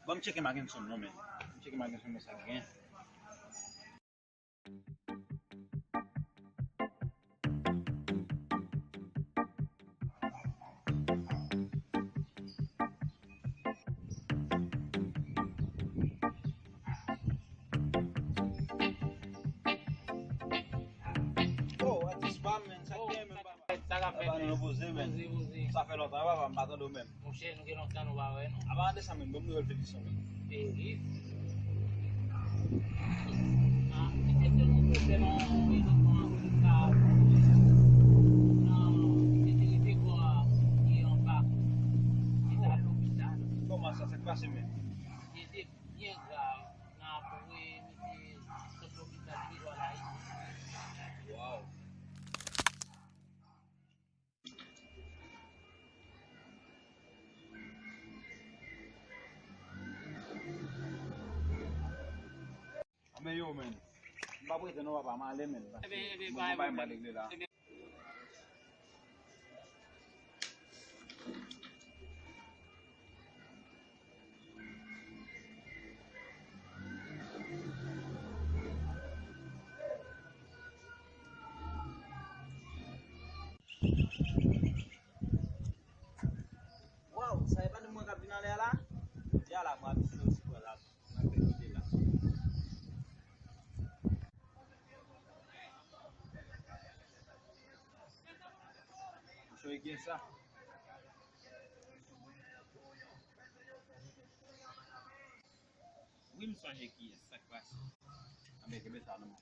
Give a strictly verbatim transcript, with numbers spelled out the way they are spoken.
Ban m tcheke Mackenson non, men. M tcheke Mackenson, men sa k gen. Oh, atis pa m, men, sa k gen, men, papa? Sa k ap fèt, men? Poze, poze. Sa fè lontan, papa, m pa tande w menm. Monchè, nou gen lontan nou pa wè, non. Apa, gade sa, men, ban m nouvèl Fedison, men. Fedison? Ah, li te gen yon pwoblèm an, an, an, an, nan, li te rive bò a, li anba, li t al lopital. Kòman sa, sa k pase, men? Li te byen grav, nan apre, misye sot lopital, li rive al Ayiti. Wow. Anben yo, men. M p ap rete non, papa, m ale, men. Paske m gen yon bagay m pral regle la. Waw, sa e pa de mwen k ap vin anlè a la? Jodi a la, m ap vin soti kwè la. M ap fè kite la. Misye gen sa. Wi, m sonje kiyès, sa k pase. Anben, kenbe sa nan men w.